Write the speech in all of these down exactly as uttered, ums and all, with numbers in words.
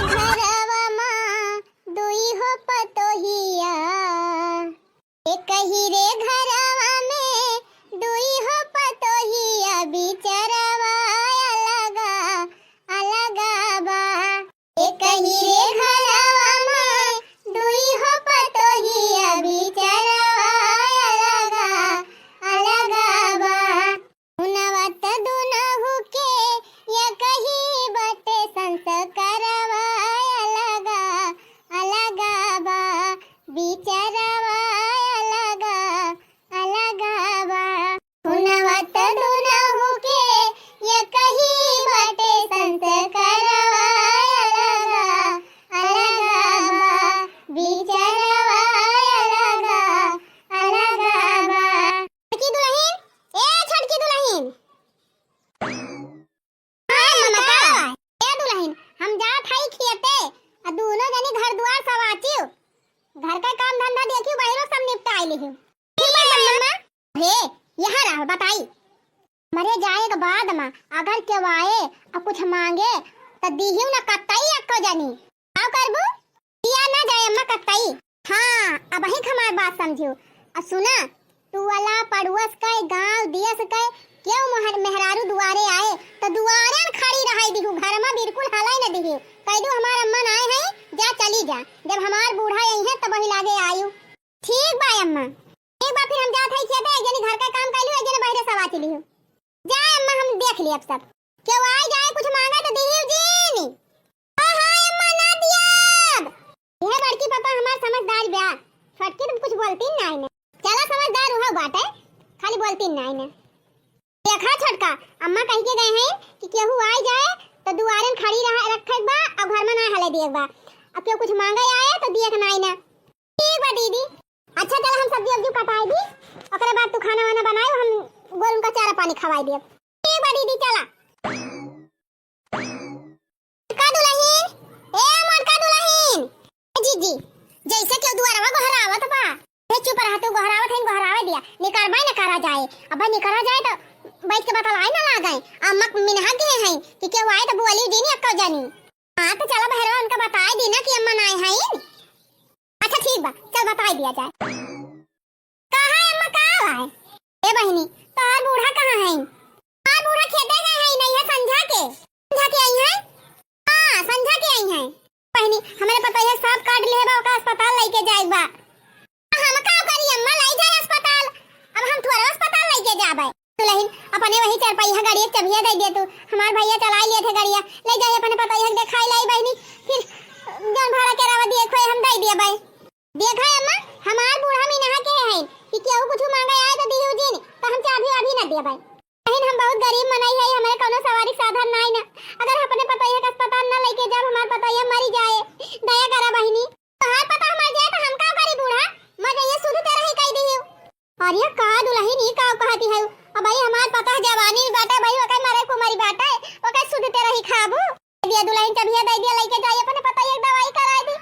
घरवा मा दुई हो पतोहिया, एकही रे घरवा में दुई हो पतोहिया, बिचरवा अलगा अलगा बा। एकही रे घरवा में दुई हो पतोहिया, बिचरवा अलगा अलगा बा। हुनवा त दुनहु के एकही बाटे, संस्कारवा अलगा अलगा बा, बिचरवा अलगा अलगा बा। हुनवा त दुनहु के एकही बाटे, संस्कारवा अलगा अलगा बा, बिचरवा अलगा अलगा बा। छोटकी दुलहिन, ए छोटकी दुलहिन। हाँ, ममता। ए दुलहिन, हम जात हई खेते, आ दुनो जनी घर दुआर सवाचिउ। घर का काम धंधा देखिउ, बहिरो सब निपटाइ लिहिउ। ठीक बा, मम्मा। हे, यहाँ रह, बताई। मरे जाए के बाद मा अगर केहू आए अउ कुछ माँगे, त दिहिउ न कतई एक्को जनी। का करबू? दिया न जाए अम्मा कतई। हाँ, अबहिं क हमार बात समझिउ। अ सुना, टुअला पड़ुअस कै, गाँव दियस कै, केहू मोहर मेहरारू दुआरे आए, त दुआरे न खड़ी रहै दिहू, घर मा बिल्कुल हलै न दिहू। कहि दिहू, "हमार अम्मा नाय है, जा चली जा, जब हमार बूढ़ा अइहैं तबही लागे आइउ।" ठीक बा अम्मा। ठीक बा, फिर हम जात हई खेते, एक जनी घर का काम कइ लिहू, एक जनी बहिरे सवाचि लिहू। जा अम्मा, हम देख लेब सब। केहू आइ जाए, कुछ माँगे त दिहिउ जिन। हाँ, हाँ अम्मा, ना दियब। यह बड़की पापा हमार समझदार बा, छोटकी त कुछ बोलती नाहीं न। चला, समझदार उहउ बाटे, खाली बोलती नाहीं न। देखा छोटका, अम्मा कहि के गए हैं कि केहू आइ जाए त दुआरे न खड़ी रहा, रखे बा, अउ घर मा ना हलै दिए बा। अब केहू कुछ माँगे आए त दिए के नाहीं न। ठीक बा दीदी। अच्छा चला, हम सब्जी उब्जी कटाइ दी, ओकरे बाद तू खाना वाना बनाइउ, हम गोरुन का चारा पानी खवाइ देब। ठीक बा दीदी, चला। का दुलहिन? ए मोटका दुलहिन। ए जीजी, जइसे केहू दुआरवा गोहरावत बा। ए चुप रहा तू, गोहरावत हइन, गोहरावै दिया। निकरबै न करा जाए। अब्बै निकरा जाए त बइठ के बतलाए न लागै। अम्मा मिनहा के हैं कि केहू आए त बोली जिन एक्को जनी। हाँ त चला बहिरवा उनका बताइ दी न कि अम्मा नाय हइन। अच्छा ठीक बा, चल बताइ दिया जाए। कहाँ अम्मा, का है? ए बहिनी, तोहार बूढ़ा कहाँ हैं? तोहार बूढ़ा खेते गए हैं, नहीं है संझा के। संझा के अइहैं? हाँ, संझा के अइहैं। बहिनी, हमरे पतोहिया साँप काट लिहे बा, ओका अस्पताल लइके जाए बा। हम का करी अम्मा, लइ जाए अस्पताल। अब हम थोड़ा अस्पताल लइके जाबै। दुलहिन, अपने वही चरपहिया गड़िया के चबिया दइ दिया तू। हमार भइया चलाइ लिहे थे गड़िया, लइ जाए अपने पतोहिया के देखाइ लाई बहिनी, फिर जौन भाड़ा किराया दिए खोए हम दइ दिया भाई। देखा अम्मा, हमार बूढ़ा मिनहा के हैं कि केहू कुछ माँगे आए त दिहू जिन, त हम चाभी वाभी न देबै। बहिन, हम बहुत गरीब मनई है, हमरे कौनो सवारी साधन नाई न। अगर अपने पतोहिया के अस्पताल न लइके जाब, हमार पतोहिया मरी जाए, दया करा बहिनी। तोहार पतोह मर जाए त हम का करी बूढ़ा, मर जाइए, सुध ते रही कहि दिहू। अरे का दुलहिन, ई का कहती है? अब भाई हमार पतोह जवानी में बाटे भाई, ओके मरे को मरी बाटे, ओके सुध ते रही खाबू। दिया दुलहिन, चबिया दइ दिया, लइके जाई, अपने पतोहिया के दवाई कराई दी,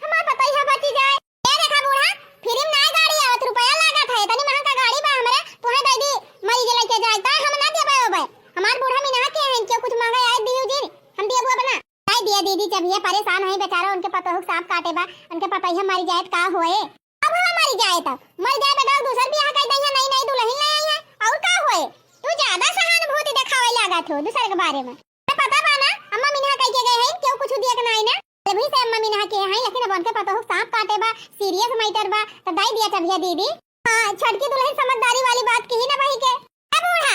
हमार पतोहिया बची जाए। ए देखा बूढ़ा, फ्री में नाय गाड़ी आवत, रुपया लागत है, इतनी महंगा गाड़ी बा हमरे, तुहे दइ दी, मरीज लइके जाए, त हम ना देबे ओबे। हमार बूढ़ा मिनहा के हैं, केहू कुछ माँगे आए दिहू जिन, हम देबू अब ना। दइ दिया दीदी, चबिया, परेशान है बेचारा, उनके पतोह के साँप काटे बा, उनके पतोहिया मरी जाए त का होए? अब हम मरी जाए त, मर जाए बेटा, दूसर बियाह कइ दइहैं, नई नई दुलहिन लइ अइहैं, अउर का होए? तू ज्यादा सहानुभूति देखावे लागत हो दूसर के बारे में। त पता बा ना, अम्मा मिनहा कहि के गए हैं, केहू कुछ दिया के नाई ना। तभी से अम्मा मिनहा के हैं, लेकिन अब उनके पतोह के साँप काटे बा, serious matter बा, त दइ दिया चबिया दीदी। हाँ, छोटकी दुलहिन समझदारी वाली बात कही ना बही के। ए बूढ़ा,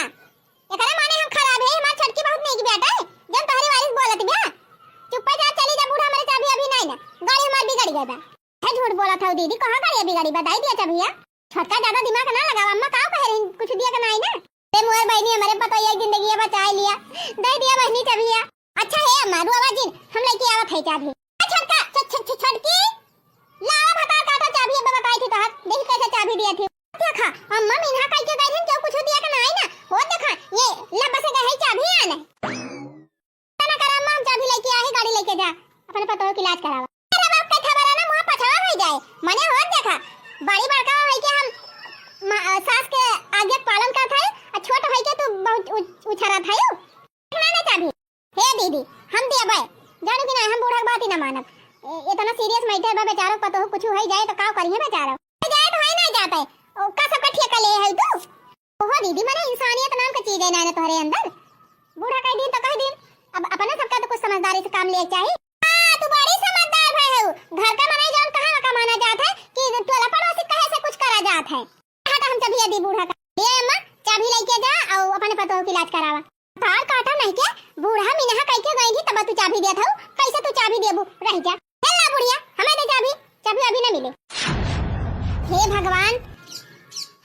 एकरे माने हम खराब है, हमार छोटकी बहुत नीक बेटा है, जौन तोहरी वाली से बोलत बिया। चुप्पे जा चली जा बूढ़ा, हमरे चाभी अभी नाई ना, गाड़ी हमार बिगड़ गए बा। है झूठ बोलत हऊ दीदी, कहाँ गाड़ी बिगड़ी बा, दइ दिया चबिया। छोटका ज्यादा दिमाग ना लगावा, अम्मा का कहे रही, कुछ दिया के नाई ना। ते मोर बहिनी, हमरे पतोहिया के जिंदगी बचाए लिया, दइ दिया बहिनी चबिया। अच्छा हे अम्मा, रोवा जिन, हम लइके आवत है चाभी। ए छोटका, छ-, छ-, छ-, छोटकी, लावा भतार काटा चाभी, अब बताई थी तोहर, देखी कैसे चाभी दिया थी। देखा, अम्मा मिनहा कहि के गई थी, केहू कुछ दिया के नाई ना। हो देखा, ये ला बस गए है चाभी आने। ना करा अम्मा, हम चाभी लइके आए, गाड़ी लइके जा, अपने पतोह के इलाज करावा। अरे बाप के खबर है ना, मुँह पछवा होइ जाए। मने हो देखा, बड़ी बड़का होइ के हम मा-, सास के आज्ञा के पालन करत है, आ छोट होइ के तू बहुत उ-, उछरत है। ना, ना चाभी। हे दीदी, हम देबै। जानू कि ना, हम बूढ़ा के बात ही ना मानब। ए-, इतना serious matter बा, बेचारो पतोह कुछ होइ जाए तो का करिहे बेचारो? होइ जाए तो होइ ना जात है, ओका सबका ठेका ले है तू। ओहो दीदी, मने इंसानियत नाम के चीज है ना, ना तोहरे अंदर। बूढ़ा कह दिन तो कह दिन, अब अपने सबका तो कुछ समझदारी से काम लेके चाही। हाँ, तू बड़ी समझदार भय है। घर का मनई जौन कहाँ कमाना जात है कि टोला पड़ोसी कहे से कुछ करा जात है। हटा, हम चाबी दी बूढ़ा का। ले अम्मा, चाबी लेके जा और अपने पतोह की इलाज करावा। तार काटा नहीं के, बूढ़ा मिनहा कह के गई थी, तब तू चाबी देत हऊ, कैसे तू चाबी देबू? रह जा। चल ना बुढ़िया, हमें दे चाबी, चाबी अभी न मिले। हे भगवान,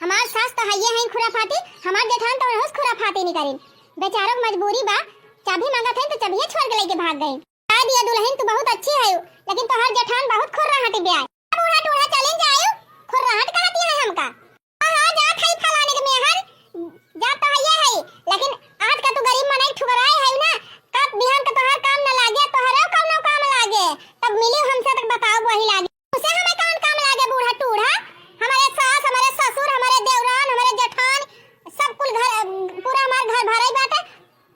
हमार सास तो हइये हैं खुराफाती, हमार जेठान तो रोज खुराफाती नहीं करीन। बेचारों की मजबूरी बा, चाबी मांगत हैं तो चाबिये छोड़ के लेके भाग गई। कह दिया दुल्हन, तू बहुत अच्छी है, लेकिन तोहार जेठान बहुत खुर्रा हटी ब्याय। बूढ़ा टूढ़ा चलिन जायु, खुर्रा हट कहती है हमका। हाँ, हाँ, जात हई फलाने के मेहर, जात तो हइये हई, लेकिन आज का तू गरीब मनई ठुकराए हई ना, का बिहान का तोहार काम न लागे, तोहरो कौनो काम लागे, तब मिली हमसे तक बताओ वही लागे। उसे हमें कौन काम लागे बूढ़ा टूढ़ा? हमारे सास, हमारे ससुर, हमारे देवरान, हमारे जेठान, सब कुल घर, पूरा हमार घर भराई बाटे,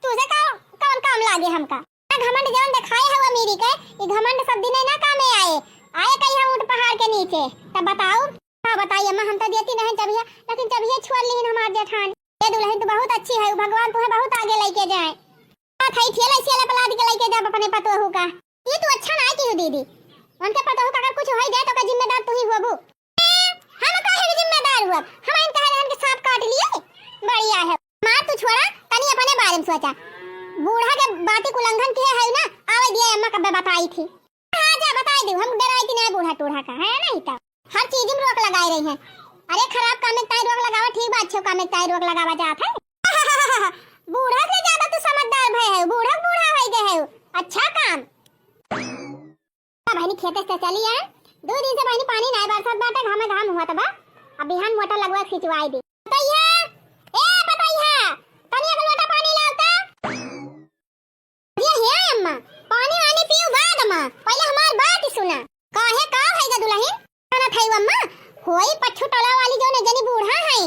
तुझे का, कौन काम लागे हमका? घमंड जौन देखाए हऊ अमीरी के, ई घमंड सब दिने ना कामे आए। आए कहिया ऊंट पहाड़ के नीचे, तब बताऊ। का बताई अम्मा, हम तो देती नहीं चाबिया, लेकिन चाबिये छोड़ लीन हमार जेठान। ए दुल्हन, तू बहुत अच्छी है, भगवान तुहे बहुत आगे लेके जाए। बात है, ठेला से लपलाद के लेके जब अपने पतोहू का। ये तू अच्छा ना किहू दीदी, उनके पतोहू का अगर कुछ हो जाए तो का जिम्मेदार तू ही होबू। ए, हम काहे के जिम्मेदार हुआ? हम इन कहे रहन के सांप काट लिए, बढ़िया है। मार तू छोड़ा, तनी अपने बारे में सोचा। बूढ़ा के बाती कुलंघन किहे है ना, आवे दिया अम्मा कब्बे बताई थी। हाँ, जा बताई दू, हम डराई थी ना बूढ़ा टूढ़ा का, है नहीं तो। हर चीज में रोक लगाए रही है। अरे खराब काम में ताई रोक लगावा, ठीक बा, अच्छे काम में ताई रोक लगावा जात है। बूढ़ा से ज्यादा तू समझदार भय है, बूढ़ा बूढ़ा है गए है, अच्छा काम। अब बहिनी खेते से चली आए, दो दिन से बहिनी पानी नाय बरसत बाटे, घामे घाम हुआ त बा। अब बिहान मोटर लगवा के सिंचवाई दी। पतैया, ए पतैया, तनी एक लोटा पानी लाओ त। ये हे अम्मा, पानी वानी पीऊ बाद में, पहले हमार बात सुना। काहे, का है गा दुल्हन? कहत है अम्मा, होई पच्छू टोला वाली जौन जनी बूढ़ा है,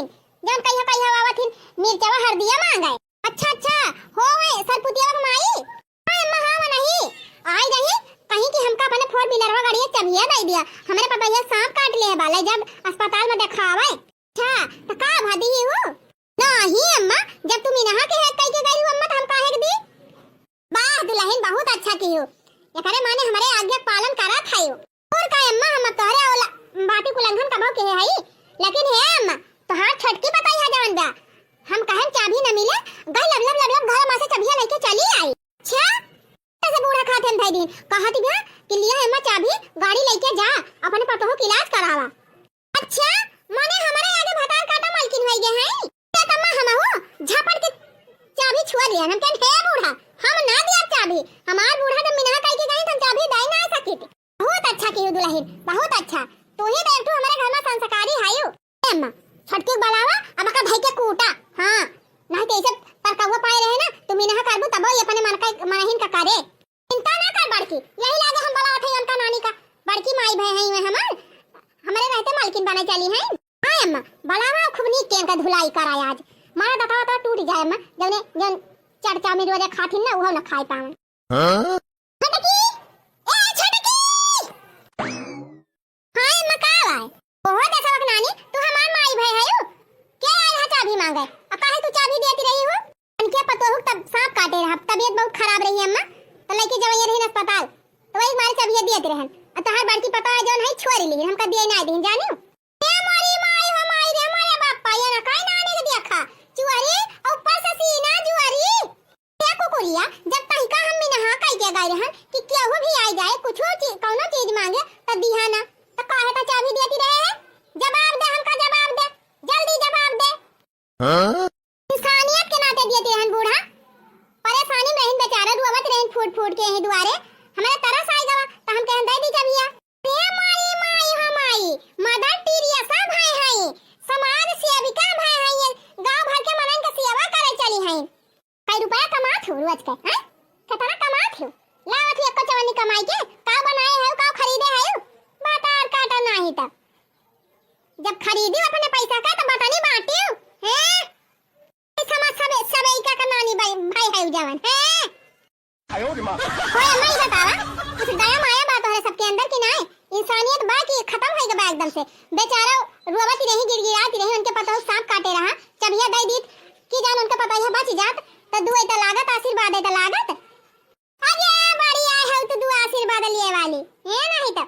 जौन कहिया कहिया आवत हिन, मिर्चवा हरदिया मांगे। अच्छा, अच्छा, होवे सरपुतिया के माई? हाँ अम्मा, हाँ, वो नहीं। आई रही, कहीं कि हमका अपने four wheeler वा गाड़ी के चबिया दे दिया। हमरे पतोहिया सांप काट ले बा, ले जब अस्पताल में देखावे। अच्छा, तो का भदी ही हो? नहीं अम्मा, जब तुम इनहा के हेत कई के गई हो अम्मा, तो हम काहे के दी? वाह दुल्हन, बहुत अच्छा की हो। एकरे माने हमरे आज्ञा के पालन करत है हो। और का अम्मा, हम तोहरे औला-, बाटी कुलंघन कबो के है, लेकिन हे अम्मा, तोहार छोटकी पतोहिया जवन बा, हम कहन चाबी न मिले, गई लब लब लब लब घर में से चबिया लेके चली आई। अच्छा, से बूढ़ा खाते हम धई दिन, कहत बा कि लिया अम्मा चाबी, गाड़ी लेके जा, अपने पतोह के इलाज करावा। अच्छा, माने हमरे आगे भतार काटा मालकिन होई गए हैं? ये तम्मा हमहू झपट के चाबी छुआ लिया। हम कहन, "हे बूढ़ा, हम ना दिया चाबी। हमार बूढ़ा जब मिनहा कई के गई, तो हम चाबी दे ना सकित।" बहुत अच्छा किहू दुल्हन, बहुत अच्छा। तू ही बैठू हमरे घर में संस्कारी हायू। ए अम्मा, छोटकी के बुलावा, अब का धई के कूटा। हाँ, नहीं तो ऐसे तरकवा पाए रहे ना, तू मिनहा करबू तब ये अपने मन का, मनहिन का करे। चिंता ना कर बड़की, यही लागे हम बलावत है उनका नानी का। बड़की माई भय है हमार, हमरे रहते मालकिन बने चली हैं। हाँ अम्मा, बलावा खूब नीक के इनका धुलाई कराए आज। मारा दतवा तो टूट जाए अम्मा, जौने, जौन चट चाउमीन रोजे खाथिन ना, उहो ना खाए पावन। हाँ? छोटकी, ए छोटकी! हाँ, अम्मा, का बाय? ओहो, दसवक नानी, तू हमार माई भय हयू? के आयल हा चाबी मांगे? आ काहे तू चाबी देती रही हो? अनके पतोहू तब सांप काटे रहा, तबीयत बहुत खराब रही अम्मा, तो लेके जवैया रही अस्पताल, तो वही मारे चाबिया देती रहन। आ तहार बड़की पतोह जौन है, छोड़ ली, हमका दिए ना दी, जानियो? ए मोरी माई हो माई रे, मोरे बापा, ये ना काई नानी के देखा, चुहरी, ऊपर से सीना जुआरी। ए कुकुरिया, जब तहिका हम मिनहा कई के गए रहन कि केहू भी आई जाए, कुछो चीज, कौनो चीज मांगे, त दिहा ना, त काहे त चाबी देती रहे है? जवाब दे, हमका जवाब दे, जल्दी जवाब दे। हाँ? इंसानियत के नाते देती रहन बूढ़ा, परेशानी में रहन बेचारा, रोवत रहन फूट फूट के यही दुआरे, हमारे तरस आई गवा, त हम कहन दे दी चाबिया। ए माई, माई हो माई, मदर टेरेसा भय हई, समाज सेविका भय हई, गांव भर के मनन के सेवा करे चली हई। कई रुपया कमात हो रोज के, हैं? कितना कमात हो? लावत हो एको चवन्नी कमाई के, का बनाए हो, का खरीदे हो? बतार काटा नाही त। जब खरीदी अपने पैसा का त बटनी बांटी हो, हैं? पैसा मा सबे, सबे इका का नानी भाई, भाई है जवन, हैं? होए अम्मा, ई बतावा, कुछ दया माया बा तोहरे सबके अंदर कि नाय? इंसानियत बा कि खतम होइ गवा एकदम से? बेचारा रोवत रही, गिड़गिड़ात रही, उनके पतोहू साँप काटे रहा, चबिया दइ दीत कि जान उनके पतोहिया बच जात, त दुआ त लागत, आशीर्वाद त लागत। अरे बड़ी आए हउ तू दुआ आशीर्वाद लिए वाली, ए नहीं त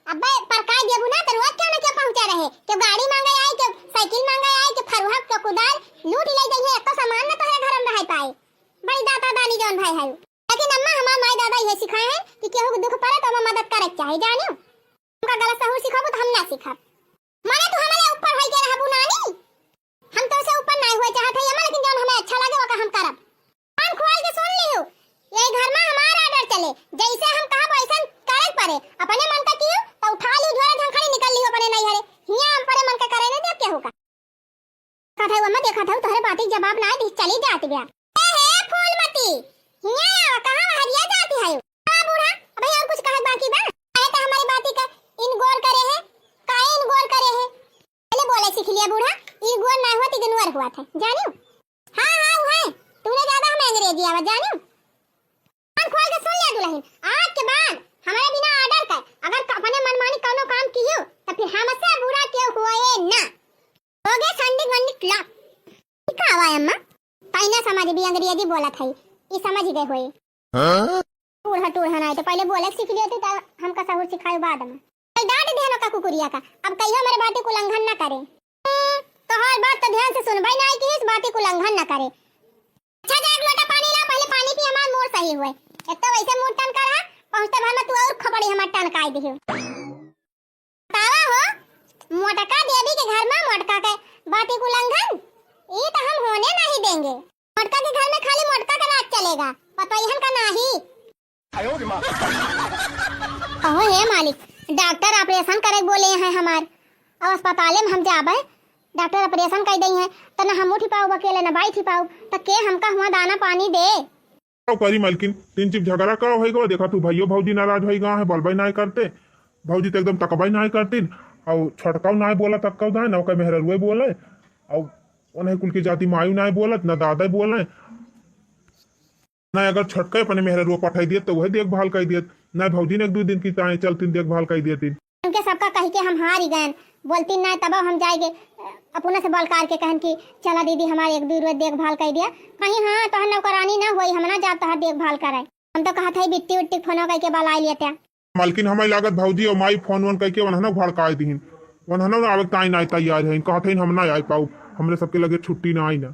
अबे परकाई देबू ना, त रोज केउ न केउ पहुँचा रहे, केउ गाड़ी माँगे आए, केउ साइकिल माँगे आए, केउ फरुहा, केउ कुदाल, लूट ले जइहे, एको सामान न तोहरे घर में रह पाए। बड़ी दाता दानी जौन भाई है। लेकिन अम्मा, हमार माई दादा इहे सिखाए हैं कि केहू के दुख पड़े त ओमा मदद करे के चाही, जानियो। हमका गलत सहूर सिखाबू त हम ना सीखब। माने तू हमारे ऊपर होई के रहबू नानी? हम तोसे ऊपर नाई हुए चाहत है अम्मा, लेकिन जौन हमें अच्छा लागे ओका हम करब। कान खोल के सुन लियो, ये घर में हमार order चले, जैसे हम कहब वैसन करे के पड़े। अपने मन का कियो त उठा लियो झोरा झंखड़ी निकल लियो अपने नैहरे, हियाँ हम अपने मन का करे नहीं देब केहू का। देखत हऊ अम्मा, देखत हऊ, तोहरे बाती के जवाब ना दी, चली जात बिया। ए हे फूलमती, हियाँ आवा, कहाँ बहरिया जाती है? हाँ बूढ़ा, अबे और कुछ कहत बाकी बा? आए त हमारी बाती का इनगोर करे है, काहे इनगोर करे है? पहले बोले सीख लिया बूढ़ा, इनगोर ना हुआ, इग्नोर हुआ था, जानियो? हाँ, हाँ, हुआ है, तूने ज्यादा हमें अंग्रेजी आवा, जानियो? कान खोल के सुन ले दुल्हन, आज के बाद हमारे बिना order कर अगर क-, अपने मनमानी कौनो काम कियो, त फिर हमसे बुरा केहू होए ना। हो गए संडी गंडी क्लब। ई का हुआ अम्मा? तई ना समझ भी अंग्रेजी बोलत है, ई समझ गए होए। हाँ? टूढ़ा टूढ़ा ना, तो पहले बोले सीख लियो तू, त हमका सहूर सिखायो बाद में। कल डांट दिहन ओका कुकुरिया का, अब कहियो हमारे बाती के उल्लंघन ना करे। हम्म, तोहार बात तो ध्यान से सुनबे ना आई कि इस बाती के उल्लंघन ना करे। अच्छा जा एक लोटा पानी ला, पहले पानी पी, हमार मूड सही हुए। एक तो वैसे मूड टनका रहा, पहुँचते भर में तू और खोपड़ी हमार टनकाई दिहियो। बतावा हो, मोटका देवी के घर में मोटका के बाती के उल्लंघन, ई तो हम होने नहीं देंगे। मोटका के घर में खाली मोटका का राज चलेगा, पतोहियन का नहीं। अहो हे मालिक, डॉक्टर ऑपरेशन करे बोले हैं हमार, अब अस्पताले में हम जाबे, डॉक्टर ऑपरेशन कर दई है, त न हम उठी पाउब अकेले, न बैठी पाउब, त के हमका हुआ दाना पानी दे? का करी मलकिन, तीन चिप झगड़ा का होई गवा, देखा तू भइयो भौजी नाराज होई गवा है, बोलबे नाय करते, भौजी तो एकदम तकबे नाय करतीन, और छोटकाऊ नाय बोला तक्काऊ दाय, न ओकर मेहररुए बोले, और उन्हें कुल की जाति मायू नाय बोलत, न दादा बोले, ना अगर छोटका अपने मेहररुआ पठाई दियत, तो वह देखभाल कर दियत। ना भौजी ने एक दो दिन की ताए चलतीन, देखभाल कर दियतीन। उनके सबका कही के हम हार ही गए, बोलतीन ना, तब हम जाएंगे, अपने से बलकार के कहन कि चला दीदी, हमारे एक दो रोज देखभाल कर दिया। कहीं हाँ, तोहर नौकरानी ना होई, हम ना जाब तोहर देखभाल करे। हम तो कहत है बिट्टी उट्टी फोनो करके बलाई लेते। मालकिन, हमें लागत भौजी और माई फोन वोन करके वनहनो भड़काए दिहिन। वनहनो ना आवे ताई ना तैयार है, कहत है हम ना आए पाऊ, हमरे सबके लगे छुट्टी ना आई ना।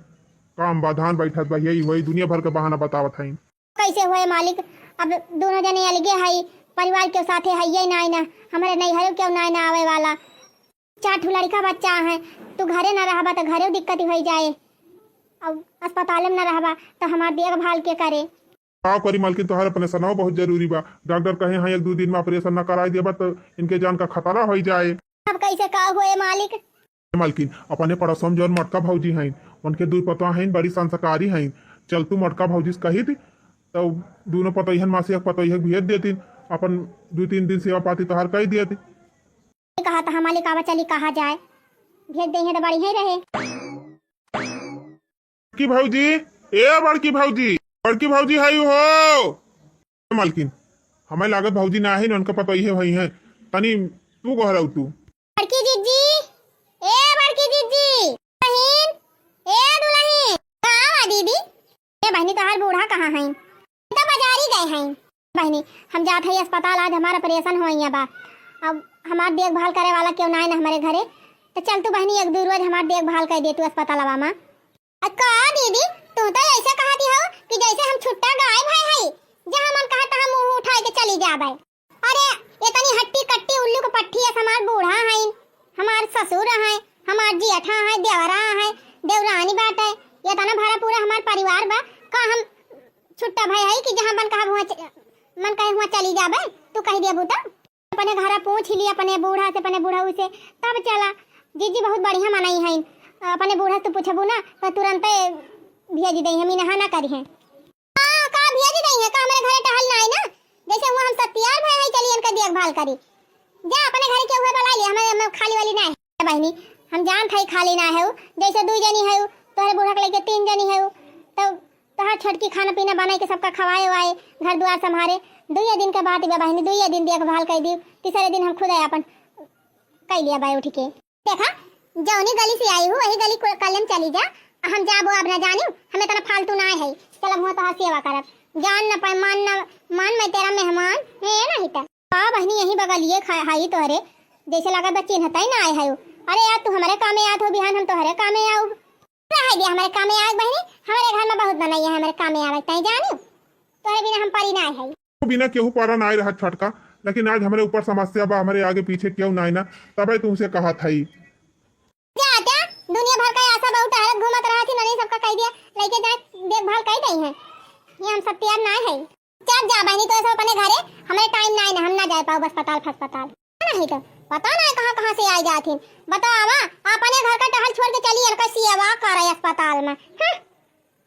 काम बा, धान बैठत बा, यही वही दुनिया भर के बहाना बतावत है। कैसे हुए मालिक, अब दोनों जने अलगे है, परिवार के साथे है ये ना, ना हमरे नैहरों क्यों ना, ना आवे वाला। चार ठो लड़का बच्चा है, तू घरे ना रहबा तो घरे दिक्कत हो जाए, अब अस्पताल में ना रहबा तो हमार देखभाल के करे। का करी मालकिन, तोहर अपने सनाव बहुत जरूरी बा। डॉक्टर कहे हैं एक दो दिन में ऑपरेशन ना कराई देबा तो इनके जान का खतरा हो जाए। अब कैसे का हुए मालिक? मालकिन, अपने पड़ोसम जौन मोटका भौजी हैं, उनके दू पतवा हैं, बड़ी संस्कारी हैं। चल तू मोटका भौजी से कही थी, तो दोनों पतोहियन मासी एक पतोहिया के भेज देती, अपन दो तीन दिन सेवा पाती तोहार कर देती। कहा था मालिक आवा चली कहा जाए, भेज दे तो बढ़िया ही रहे। बड़की भौजी, ए बड़की भौजी, बड़की भौजी हई हो। ए मालकिन, हमें लागत भौजी ना है, उनका पता इहे भई है। तनी तू गोहराऊ तू। बड़की जिज्जी, ए बड़की जिज्जी, बहिन, ए दुलहिन, कहाँ बा दीदी? ए बहिनी, तोहार बूढ़ा कहाँ हैं? तो बाजारी गए हैं। बहिनी, हम जात हई अस्पताल, आज हमार ऑपरेशन होइया बा। अब हमार देखभाल करे वाला क्यों ना है ना हमारे घरे, तो चल तू बहिनी एक दो रोज हमार देखभाल कर दे तू अस्पतालवा में। आ का दीदी, तू तो ऐसे कहती हो कि जैसे हम छुट्टा गाय भय हई, जहाँ मन कहा तहाँ मुँह उठाए के चली जाबे। अरे, ये तनी हट्टी कट्टी उल्लू के पट्ठी है, हमार बूढ़ा हैं, हमार ससुर हैं, हमार जियठा हैं, देवरा हैं, देवरानी बाटे, ये तना भरा पूरा हमार परिवार बा। का हम छुट्टा भय हई कि जहाँ मन कहा हुआ च-, मन कहे हुआ चली जाबे? तू कह देबू तो? अपने घरा पूछ ली, अपने बूढ़ा से, अपने बूढ़ऊ से, तब चला। जीजी बहुत बढ़िया मनई हईन, अपने बूढ़ा से पूछबू ना तो तुरंते भेज दे, हम इनहा ना करी हैं। हाँ, का भेज दे हैं, का हमारे घरे टहल ना आई ना, जैसे हुआ हम सत्यार भय हई, चली इनका देखभाल करी। जा अपने घरे के हुए बुला ले, हमारे, हमारे खाली वाली ना है। बहिनी, हम जानत हई खाली ना है, जैसे दू जनी है, तोहरे बूढ़ा के लेके तीन जनी है, तो तोहार छोटकी खाना पीना बनाई के सबका खवाए वाए, घर दुआर संभारे। दुइये दिन के बात बा बहिनी, दुइये दिन देखभाल कइ दी, तीसरे दिन हम खुद आपन कइ लिया बाय उठ के। देखा, जौनी गली से आई हूँ, वही गली को-, कलम चली जा। हम जाबो अब ना जानी, हम इतना फालतू ना है। चल, अब हुआ तोहार सेवा करब। जान न पाए, मान न मान, मैं तेरा मेहमान, है ना हिता? हाँ बहिनी, यही बगलिए खा-, हाई तोहरे, जैसे लागत बा चिन्हता ही ना आए है। अरे यार, तू हमारे कामे आत हो, बिहान हम तोहरे कामे आउब। रहे दिया हमारे कामे आए बहिनी, हमारे घर में बहुत बनाई है हमारे कामे आवे, तै जानी, तोहरे बिना हम परी ना आए है। बिना केहू पारा नाय रहत छोटका, लेकिन आज हमरे ऊपर समस्या बा, हमरे आगे पीछे केहू नाय ना, तबे तुमसे कहत हई। जा, जा, दुनिया भर का आशा बहुत टहरत घूमत रहत ही, ननी सबका कह दिया, लइके जाए, देखभाल कई दई है। ये हम सब तैयार नाय है। चल जा बहिनी, तो सब अपने घरे, हमरे टाइम नाय ना, हम ना जाए पाउब अस्पताल फस्पताल। नहीं तो पता नहीं कहाँ कहाँ से आए जात हिन। बतावा, अपने घर का टहल छोड़ के चली, इनका सेवा करे अस्पताल में। हम्म।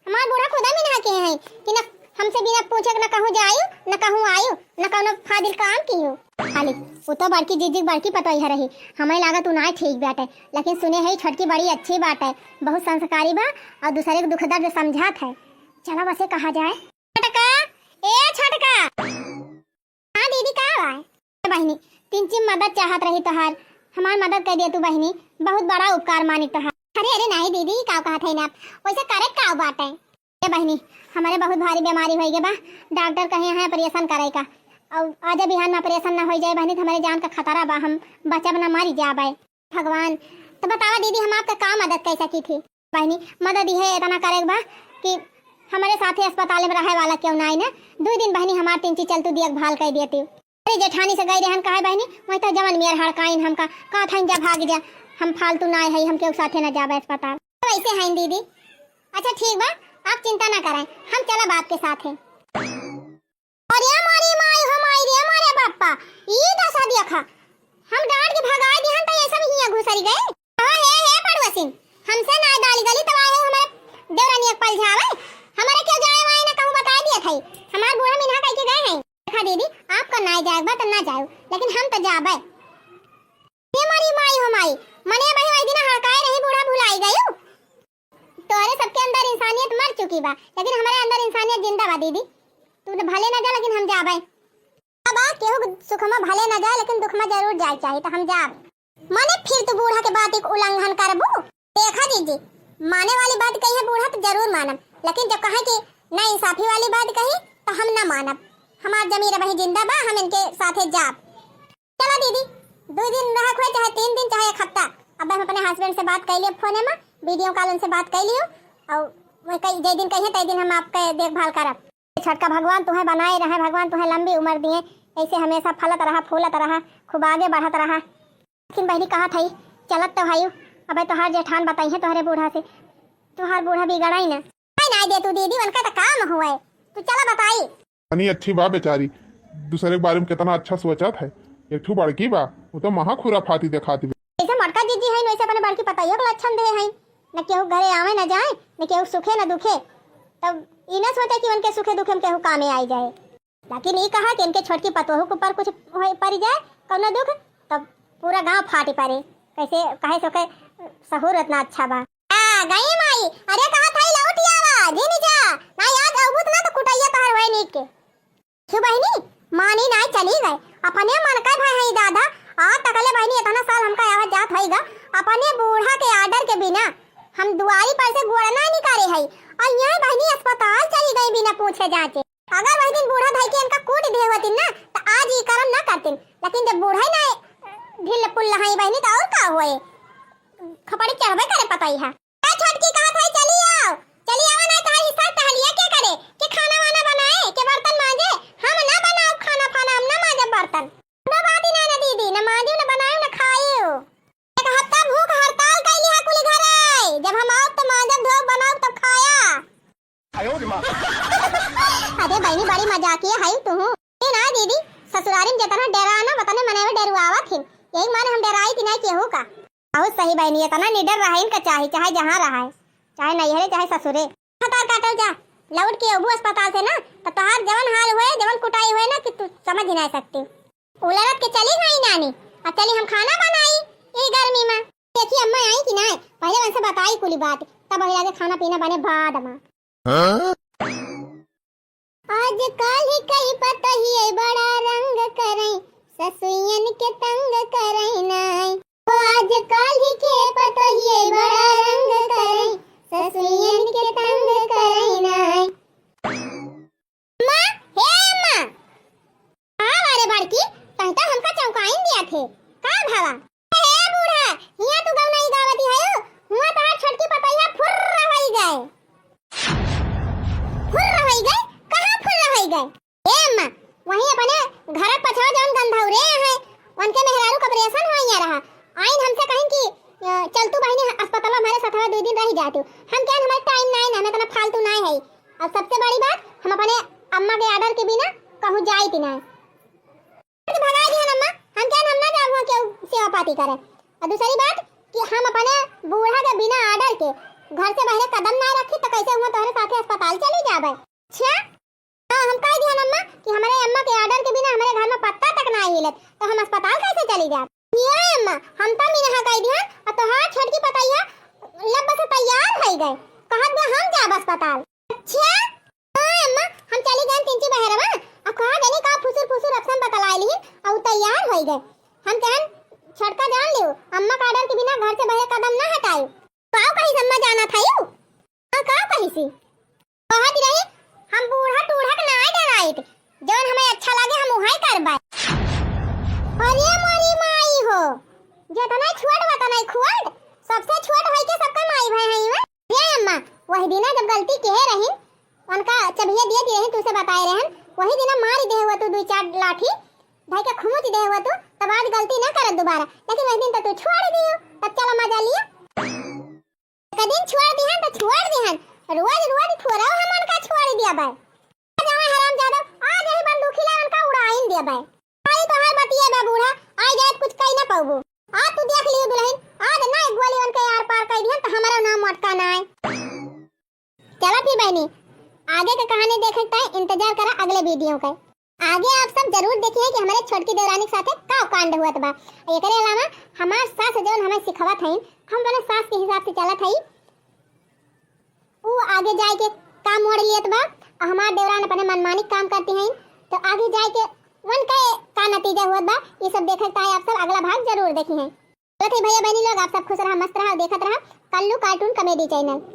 हमार बूढ़ा खुदा मिनहा के हैं कि न हमसे बिना पूछे न कहूँ जायु, न कहूँ आयु, न कौनो फाजिल काम कियु। खाली वो तो बड़की जीजी बड़की पतोहिया रही, हमें लागत उ नाय ठीक बाटे, लेकिन सुने है छोटकी बड़ी अच्छी बाटे, बहुत संस्कारी बा और दूसरे के दुख दर्द समझात है। चला वसे कहा जाए। छोटका, ए छोटका। हाँ दीदी, का बा? बहिनी, तिनची मदद चाहत रही तोहार, हमार मदद कर दिया तू बहिनी, बहुत बड़ा उपकार मानी तोहार। अरे, अरे, नहीं दीदी, का कहत है ना आप? वैसे करे का बात है? ए बहिनी, हमारे बहुत भारी बीमारी होई गए बा, डॉक्टर कहे हैं ऑपरेशन करे का। और आज बिहान में ऑपरेशन ना हो जाए बहिनी, तो हमारे जान का खतरा बा, हम बचब ना, मरी जाबे। भगवान, तो बतावा दीदी, हम आपका का मदद कर सकी थी? बहिनी, मदद इहे इतना करे के बा कि हमरे साथे अस्पताल में रहे वाला केहू ना आई ना, दुई दिन बहिनी हमार तिनची चलतू देखभाल कर देती। अरे जेठानी से गई रहन कहे बहिनी, वही तो जवन मेर हड़काइन हमका, कहत हइन जा भाग जा, हम फालतू ना है, हम केहू साथे ना जाबे अस्पताल। तो ऐसे हैं दीदी। अच्छा ठीक बा, आप चिंता ना करें, हम चलब आपके साथे। अरे मोरी माई हो माई रे मोरे बापा, ई दशा देखा, हम डांट के भगाए दिहन त ये सब हियां घुसरी गए। हाँ, हे, हे पड़ुआ सिंह, हमसे नाय डाली गली तब आए हो हमारे देवरानी एक पल झावे, हमारे क्यों जाए वाए ना कहूँ बताए दिए थे, हमार बूढ़ा मिनहा कह के गए हैं। देखा दीदी, आपका नाय जाए बा त ना जाओ, लेकिन हम तो जाबे। हे मोरी माई हो माई, मने भाई वही दिन हड़काए रही बूढ़ा भुलाई गयो। तोहरे सबके अंदर इंसानियत मर चुकी बा, लेकिन हमारे अंदर इंसानियत जिंदा बा दीदी। तू तो भले ना जा, लेकिन हम जाबे। अब केहू के सुख में भले ना जाए, लेकिन दुख में जरूर जाए चाही, तो हम जाब। मने फिर तू बूढ़ा के बात एक उल्लंघन करबू? देखा जीजी, माने वाली बात कही है बूढ़ा तो जरूर मानब, लेकिन जब कहे कि ना इंसाफी वाली बात कही तो हम ना मानब। हमार जमीर अबही जिंदा बा, हम इनके साथे जाब। चला दीदी, दो दिन रहा हुए, चाहे तीन दिन, चाहे एक हफ्ता। अब हम अपने हस्बैंड से बात कर लिए फोन में, वीडियो कॉल उनसे बात कर लियो, और वो कई जे दिन कहिए तय दिन हम आपके देखभाल करब। छोटका भगवान तुहे बनाए रहे, भगवान तुहे लंबी उम्र दिए, ऐसे हमेशा फलत रहा, फूलत रहा, खूब आगे बढ़त रहा। लेकिन बहिनी कहा था, चलत तो भाई, अबे तोहार जेठान बताई है तोहरे बूढ़ा से, तोहार बूढ़ा बिगड़ा ही ना। नहीं, नहीं दे तू दीदी, उनका तो काम हुआ है, तू चला बताई। अनी अच्छी बा बेचारी, दूसरे के बारे में कितना अच्छा सोचत है। एक ठू बड़की बा, वो तो महा खुराफाती देखाती बा। जैसे मोटका जीजी है, वैसे अपने बड़की पतोहियो के लक्षण दे है। न केहू घरे आवे न जाए, न केहू सुखे न दुखे। तब ई न सोचे कि उनके सुखे दुखे में केहू कामे आई जाए। लेकिन ई कहा कि इनके छोटकी पतोहू के ऊपर कुछ होए पड़ जाए, कौनो दुख, तब पूरा गांव फाटी पड़े। कैसे, कहे से ओके सहूर इतना अच्छा बा। आ गई माई, अरे कहा था लौट आवा, जिन जा, ना याद अबूत ना तो कुटैया तोहर होए नीक के। क्यों बहिनी, मानी नाय चली गए, अपने मन का भय है दादा। आज तकले बहिनी इतना साल हमका आवत जात होइगा, अपने बूढ़ा के ऑर्डर के बिना हम दुआरी पर से गोड़ ना निकाले है, और यहाँ बहिनी अस्पताल चली गई बिना पूछे जांचे। अगर वही दिन बूढ़ा भाई के इनका कूट दे होती ना, तो आज ये कर्म ना करतीन, लेकिन जब बूढ़ा ही ना ढील पुल है बहिनी, तो और का होए, खपड़ी चढ़बे करे पतोहिया। ए छोटकी कहत है, चली आओ, चली आओ, ना तोहार हिस्सा टहलिया के करे, के खाना वाना बनाए, के बर्तन मांजे, हम ना बनाओ खाना फाना, हम ना मांजे बर्तन। ना बात ही ना, ना दीदी, ना मांजे, ना बनाए, ना खाए। एक हफ्ता भूख हड़ताल कैली है कुली घरे, जब हम आओ तो मांजे, धोब, बनाओ तब खाया। अरे बहिनी, बड़ी मजाकिया है तू। ए ना दीदी, ससुरारी में जितना डरा ना, वतने मने में डरुआवत हिन। यही माने हम डराई थी ना केहू का। बहुत सही बहिनी, इतना निडर रहे इनका चाही, चाहे जहाँ रहे, चाहे नैहरे, चाहे ससुरे। अस्पताल काटल जा, लौट के अबू अस्पताल से ना, तो तोहार जवन हाल हुए, जवन कुटाई हुए ना कि तू समझ ही नहीं सकती। उलरत के चली गई नानी, अब चली हम खाना बनाई ई गर्मी में। देखी अम्मा आई कि ना, पहले उनसे बताई कुली बात, तब वही आगे खाना पीना बने बाद में। हाँ? आजकल ही कई पतोहिए बड़ा रंग करई, ससुइयन के तंग करई नाई। ओ आजकल ही के पतोहिए बड़ा रंग करई, ससुइयन के तंग करई नाई। अम्मा, हे अम्मा। का बारे बड़की, तहीं तो हमका चौंकाइन दिया थे। का भवा? हे बूढ़ा, हियां तू गौनई गावत ही हयो, हुआं तहार छोटकी पतोहिया फुर्र होई गए। फुर्र होई गए? कहाँ फुर्र होई गए? ए अम्मा, वहीं अपने घर पछवा जौन गंधौरे हैं, उनके मेहरारू का ऑपरेशन होइया रहा। आइन हमसे कहिन कि, "अ, चल तू बहिनी अस्पताल हमारे साथ दुई दिन रह जातू।" हम कहेन हमारे टाइम नाई ना, हमें इतना फालतू नाई है। और सबसे बड़ी बात, हम अपने अम्मा के ऑर्डर के बिना कहूँ जाइत नाई। भगा दिहन अम्मा, हम कहेन हम ना जाब हुआं केहू सेवा पाती करे। और दूसरी बात कि हम अपने बूढ़ा के बिना ऑर्डर के घर से बहरे कदम ना रखी तो कैसे हुआं तोहरे साथे अस्पताल चली जाबे। अच्छा? हाँ, हम कह दिहन अम्मा कि हमारे अम्मा के ऑर्डर के बिना हमारे घर में पत्ता तक ना हिलत, तो हम अस्पताल कैसे चली जाब? ये अम्मा, हम तो मिनहा कह दिहन, और तोहार छोटकी पतोहिया लब से तैयार होई गए, कहत बा हम जाब अस्पताल। अच्छा? हाँ अम्मा, हम चली गए तीन ची बहरवा, अब कहा गनी का फुसुर फुसुर अफसन बतलाए लिहिन, और तैयार होई गए। हम कहन छोटका जान लियो, अम्मा का ऑर्डर के बिना घर से बहरे कदम ना हटायो। काव कहिस अम्मा जाना था यू? हाँ, काव कहिसी? कहत रही, हम बूढ़ा टूढ़ा के नाय डराइत, जौन हमें अच्छा लागे हम उहाई करबै। अरे मोरी माई हो, जेतना छोट वतना खोट, सबसे छोट होई के सबका माई भाई हई वे। रे अम्मा, वही दिना जब गलती किहे रहिन, उनका चबिया दिए दिए रहिन, तुसे बताए रहन, वही दिना मारी देहे हुआ तू दुई चार लाठी, धई के खुमुच देहे हुआ तू, तब आज गलती ना करत दोबारा। लेकिन वही दिन तो तू छोड़ दियो, तब चला मजा लिया। एक दिन छोड़ दिहन तो छोड़ दिहन, रोज रोज थोड़ा हमन का छोड़ दिया बे। आज हमें हराम जादव, आज यही बंदूकी ला उनका उड़ाइन दिया बे। आई तोहार बतिया बा बूढ़ा, आई जाए कुछ कही ना पाबू। आज तू देख लियो दुल्हन, आज ना एक गोली उनके आर पार कर दिहन तो हमारा नाम मटका ना आए। चला फिर बहनी, आगे के कहानी देखे के ताई इंतजार करा अगले वीडियो के। आगे आप सब जरूर देखिए कि हमारे छोटकी देवरानी के साथे का कांड हुआ बा। एकरे अलावा हमार सास जौन हमें सिखावत हईन, हम अपने सास के हिसाब से चलत हई। ऊ आगे जाए के का मोड़ लियत बा, और हमार देवरान अपने मनमानी काम करती हईन, तो आगे जाए के उनका का नतीजा हुआ बा, ये सब देखे के ताई आप सब अगला भाग जरूर देखी हैं। तो थे भैया बहनी लोग, आप सब खुश रहा, मस्त रहा, देखत रहा कल्लू cartoon comedy channel।